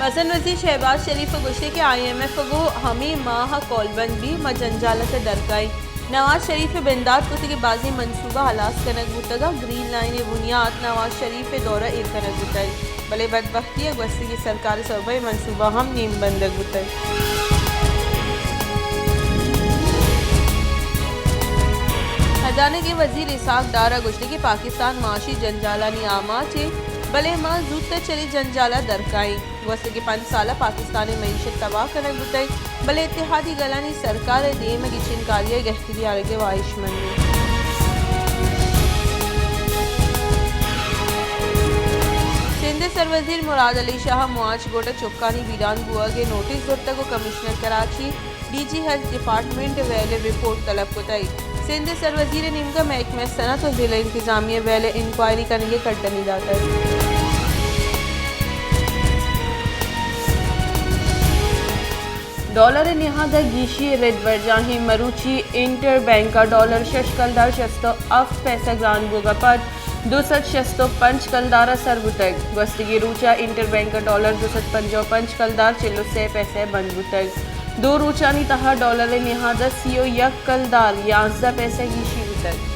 مزن وزیر شہباز شریف ءَ گوشت کہ آئی ایم ایف ءَ گوں ہمے ماہ ءَ کولبند بی، ما جنجال ءَ چہ در کائیں۔ نواز شریف ءِ بندات کتگیں بازیں منصوبہ ہلاس کنگ بوتگ ءُ گرین لائن ءِ بنیات نواز شریف ءِ دور ءَ ایر کنگ بوتگ، بلے بدبختی ءَ گوستگیں سرکار ءِ سبب ءَ اے منصوبہ ہم نیم بندگ بوتگ۔ خزانگ ءِ وزیر اسحاق ڈار ءَ گوشت کہ پاکستان معاشی جنجالانی آماچ اِنت، بلے ما زوت ءَ چرے جنجال ءَ در کائیں۔ گوستگیں پنچ سال ءَ پاکستان ءِ معیشت تباہ کنگ بوتگ، بلے اتحادی گلانی سرکار ءِ دیم ءَ گچین کاری ءِ گہتری آرگ ءِ واہشمند ایں۔ سندھ ءِ سروزیر مراد علی شاہ ءَ مواچ گوٹ ءَ چکانی بیران بوگ ءِ نوٹس زرتگ ءُ commissioner Karachi, D G health department ءَ ویل ءِ رپورٹ طلب کتگ۔ سندھ ءِ سروزیر ءِ نیمگ ءَ محکمہ صنعت ءُ ضلع انتظامیہ ءَ ویل ءِ انکوائری کنگ ءِ کڈنی داتگ۔ ڈالر ءِ نہاد ءَ گیشی ءِ رد برجاہیں، مروچی انٹر بینک ءَ ڈالر شش کلدار شست ءُ ہفت پیسہ گران بوگ ءَ پد دو سد شست ءُ پنچ کلدار ءَ سر بوتگ۔ گوستگیں روچ ءَ انٹر بینک ءَ ڈالر دو سد پنجاہ ءُ پنچ کلدار چل ءُ سے پیسہ ءَ بند بوتگ۔ دو روچانی تہا ڈالر ءِ نہاد ءَ سی ءُ یک کلدار یازدہ پیسہ گیشی بوتگ۔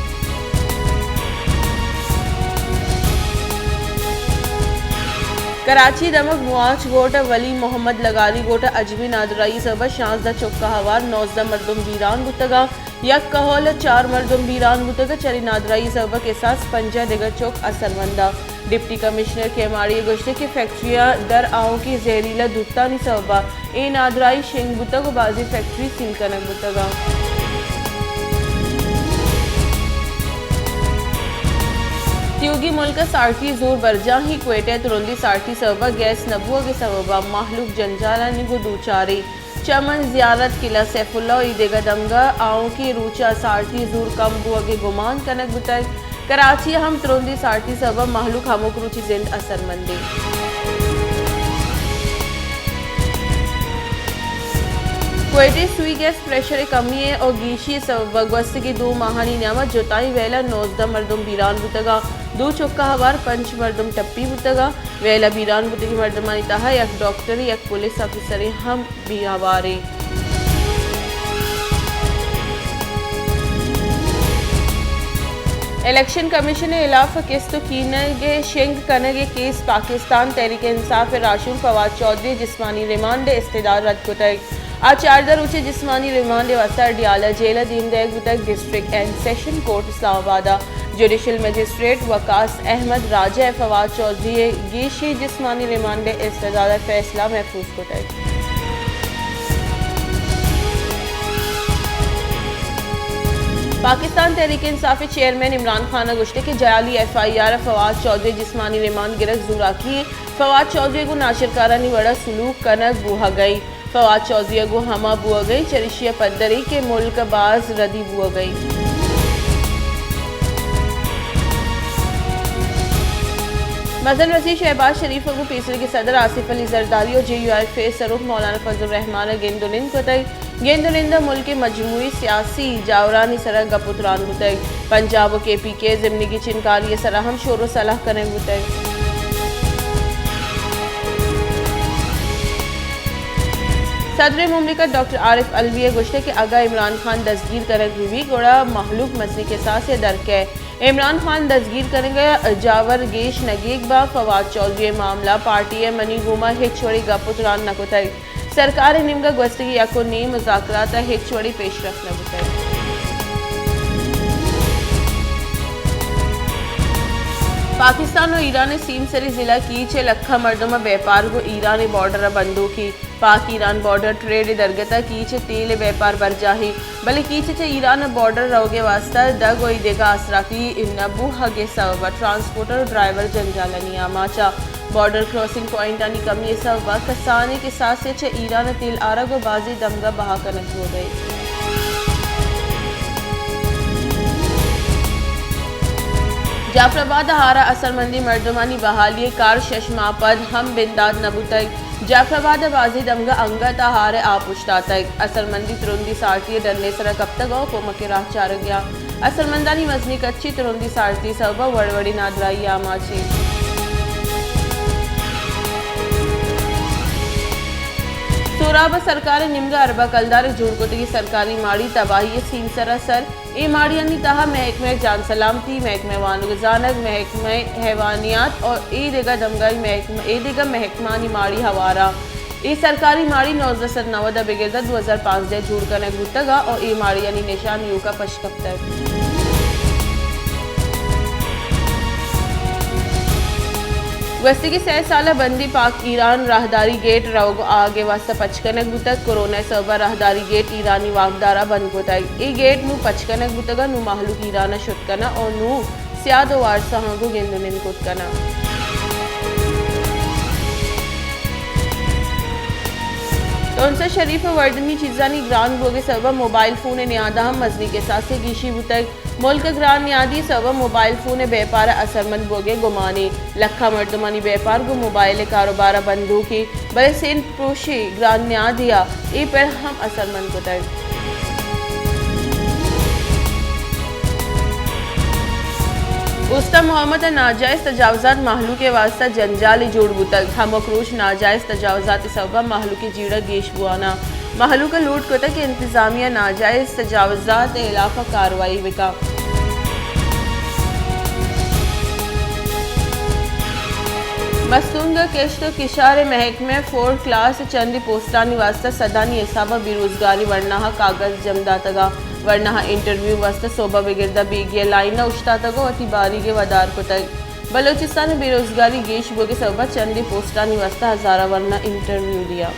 کراچی دمگ مواچ گوٹ ءَ ولی محمد لغاری گوٹ ءَ اجبیں نادراہی ءِ سبب ءَ شانزدہ چک ءَ ہوار نوزدہ مردم بیران بوتگ ءُ یک کہول ءَ چار مردم بیران بوتگ ءُ چرے نادراہی ءِ سبب ءَ کساس پنجاہ دگہ چک اثرمند ءَ۔ ڈپٹی کمشنر کیماڑی ءَ گوشت کہ فیکٹری ءَ در آؤکیں زہریلا دوتانی سبب ءَ اے نادراہی شنگ بوتگ ءُ بازیں فیکٹری سیل کنگ بوتگ اَنت۔ تیوگیں ملک ءَ سارتی زور برجاہیں، کوئٹہ ءَ ترندیں سارتی سبب ءَ گیس نہ بوگ ءِ سبب ءَ مہلوک جنجالانی گوں دوچار ایں۔ چمن، زیارت، قلعہ سیف اللہ ءُ ایدگہ دمگ ءَ آؤکیں روچ ءَ سارتی زور کم بوگ ءِ گمان کنگ بوتگ۔ کراچی ءَ ہم ترندیں سارتی سبب ءَ مہلوک ہمک روچی زند اثرمند ایں۔ کوئٹہ ءَ سوئی گیس پریشر ءِ کمی ءَ ءُ گیشی ءِ سبب ءَ گوستگیں دو ماہانی نیام ءَ جتائیں ویل ءَ نوزدہ مردم بیران بوتگ ءُ دو چک ءَ ہوار پنچ مردم ٹپی بوتگ ءُ ویل ءَ بیران بوتگیں مردمانی تہا یک ڈاکٹرے، یک پولیس آفیسرے ہم بے ہوار ایں۔ الیکشن کمیشن ءِ ہلاف ءَ کست ءُ کینگ ءِ شنگ کنگ ءِ کیس، پاکستان تحریک انصاف ءِ راہشون فواد چوہدری ءِ جسمانی ریمانڈ ءِ استدعا رد کتگ۔ آ چاردہ روچ ءِ جسمانی ریمانڈ ءِ واستہ ڈیالہ جیل ءَ دیم دئیگ بوتگ۔ ڈسٹرکٹ اینڈ سیشن کورٹ اسلام آباد ءِ جوڈیشل مجسٹریٹ وقاص احمد راجہ ءَ فواد چوہدری ءِ گیشیں جسمانی ریمانڈ ءِ استدعا ءِ فیصلہ محفوظ کتگ۔ پاکستان تحریک انصاف ءِ چیئرمین عمران خان ءَ گوشتگ کہ جعلی ایف آئی آر ءَ فواد چوہدری ءِ جسمانی ریمانڈ گرگ زوراکی اِنت۔ فواد چوہدری ءَ گوں ناشرکارانی وڑ ءَ سلوک کنگ بوہگ ءَ اِنت۔ فواد چوہدری ءَ گوں ہما بوہگ ءَ اِنت، چریشی ءَ پدر اِنت کہ ملک ءَ باز ردی بوہگ ءَ اِنت۔ مزن وزیر شہباز شریف ءَ گوں پیسریگیں صدر آصف علی زرداری ءُ جے یو آئی ایف ءِ سروک مولانا فضل الرحمان ءَ گند ءُ نند کتگ۔ گند ءُ نند ءَ ملک ءِ مجموعی سیاسی جاورانی سرا گپ ءُ تران بوتگ۔ پنجاب ءُ کے پی کے ءِ ضمنی گچین کاری ءِ سرا ہم شور ءُ صلاح کنگ بوتگ۔ صدر مملکت ڈاکٹر عارف علوی ءَ گوشتگ کہ اگاں عمران خان دزگیر کنگ بہ بیت، گڑا مہلوک مزنیں کساسے ءَ در کئیت۔ عمران خان دزگیر کنگ ءِ جاور گیش نگیگ باں۔ فواد چوہدری ءِ معاملہ ءَ پارٹی ءَ منی گوما ہچ وڑیں گپ ءُ تران نہ کتگ۔ سرکار ءِ نیمگ ءَ گوستگیں یک ءُ نیم مذاکرات ءَ ہچ وڑیں پیشرفت نہ بوتگ۔ پاکستان ءُ ایران ءِ سیمسری ضلع کیچ ءِ لکھاں مردم ءِ بیپار گوں ایران ءِ بارڈر ءَ بندوک اِنت۔ پاک ایران بارڈر ٹریڈ ءِ درگت ءَ کیچ ءِ تیل ءِ بیپار برجاہ اِنت، بلے کیچ ءَ چہ ایران ءَ بارڈر ءَ روگ ءِ واستہ دگ ءُ ایدگہ آسراتی نہ بوہگ ءِ سبب ءَ ٹرانسپورٹر ءُ ڈرائیور جنجالانی آماچ اَنت۔ بارڈر کراسنگ پوائنٹانی کمی ءِ سبب ءَ کسانیں کساسے ءَ چہ ایران ءَ تیل آرگ ءُ بازیں دمگ ءَ بہا کنگ بوگ ءَ اِنت۔ جعفر آباد ءَ ہار ءِ اثرمندیں مردمانی بحالی ءِ کار شش ماہ پد ہم بندات نہ بوتگ۔ جعفر آباد ءِ بازیں دمگ ءَ انگت ءَ ہار ءِ آپ اوشتاتگ۔ اثرمندی ترندیں سارتی ءِ ڈن ءِ سرا کپتگ ءُ کمک ءِ راہ چارگ ءَ اَنت۔ اثرمندانی مزنیں کچے ترندیں سارتی ءِ سبب ءَ وڑ وڑیں نادراہی آماچ اِنت۔ سوراب ءَ سرکار ءِ نیمگ ءَ اربہ کلدار ءِ جوڑ کتگیں سرکاری ماڑی تباہی ءِ سیمسر ءَ سر۔ اے ماڑیانی تہا محکمہ جان سلامتی، محکمہ وانگ ءُ زانگ، محکمہ حیوانیات ءُ اے دگہ دمگاہی محکمہ، اے دگہ محکمانی ماڑی ہوار اَنت۔ اے سرکاری ماڑی نوزدہ سد نود ءَ بگر داں دو ہزار پانزدہ ءَ جوڑ کنگ بوتگ اَنت ءُ اے ماڑیانی نشان ایوکا پش کپتگ۔ گوستگیں سئے سال ءَ بندیں پاک ایران راہداری گیٹ روگ ءُ آگ ءِ واستہ پچ کنگ بوتگ۔ کورونا ءِ سبب ءَ راہداری گیٹ ایرانی واکدار ءَ بند کتگ۔ اے گیٹ نوں پچ کنگ بوتگ ءُ نوں مہلوک ایران ءَ شت کناں ءُ نوں سیاد ءُ وارساہاں گوں گند ءُ نند کت کناں۔ تونسہ شریف ءَ وردنی چیزانی گران بوگ ءِ سبب ءَ موبائل فون ءِ نیاد ءَ ہم مزنیں کساسے گیشی بوتگ۔ ملک ءَ گران نیادی ءِ سبب ءَ موبائل فون ءِ بیپار ءَ اثرمند بوگ ءِ گمان اِنت۔ لکھاں مردمانی بیپار گوں موبائل ءِ کاروبار ءَ بندوک اِنت، بلے سیند پروشی ءِ گران نیادی ءَ اے پڑ ہم اثرمند کتگ۔ اوستہ محمد ءَ ناجائز تجاوزات مہلوک ءِ واستہ جنجالے جوڑ بوتگ۔ ہمک روچ ناجائز تجاوزات ءِ سبب ءَ مہلوک ءِ جیڑہ گیش بوان اَنت۔ مہلوک ءَ لوٹ کتگ کہ انتظامیہ ناجائز تجاوزات ءِ ہلاپ ءَ کاروائی بہ کنت۔ مستونگ ءَ کشت ءُ کشار ءِ محکمہ ءَ فور کلاس ءِ چندے پوسٹانی واستہ سدانی حساب ءَ بے روزگاری ورناہا کاگد جم داتگ اَنت۔ ورناہا انٹرویو ءِ واستہ سہب ءَ بگر داں بیگی ءَ لائن ءَ اوشتاتگ ءُ وتی باریگ ءِ ودار کتگ۔ بلوچستان ءَ بے روزگاری گیش بوگ ءِ سبب ءَ چندے پوسٹانی واستہ ہزاراں ورنا انٹرویو دیا۔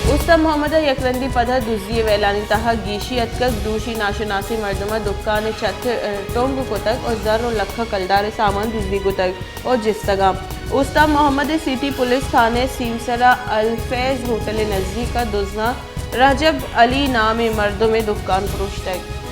اوستہ محمد ءَ یک رندی پدا دزی ءِ ویلانی تہا گیشی اتکگ۔ دوشی ناشناسیں مردماں دکان ءِ چھت ءَ ٹنگ کتگ ءُ زر ءُ لکھاں کلدار ءِ سامان دزی کتگ ءُ جستگ اَنت۔ اوستہ محمد ءَ سٹی پولیس تھانہ ءِ سیمسر ءَ الفیض ہوٹل ءِ نزیک ءَ دزاں رجب علی نامیں مردمے دکان پروشتگ۔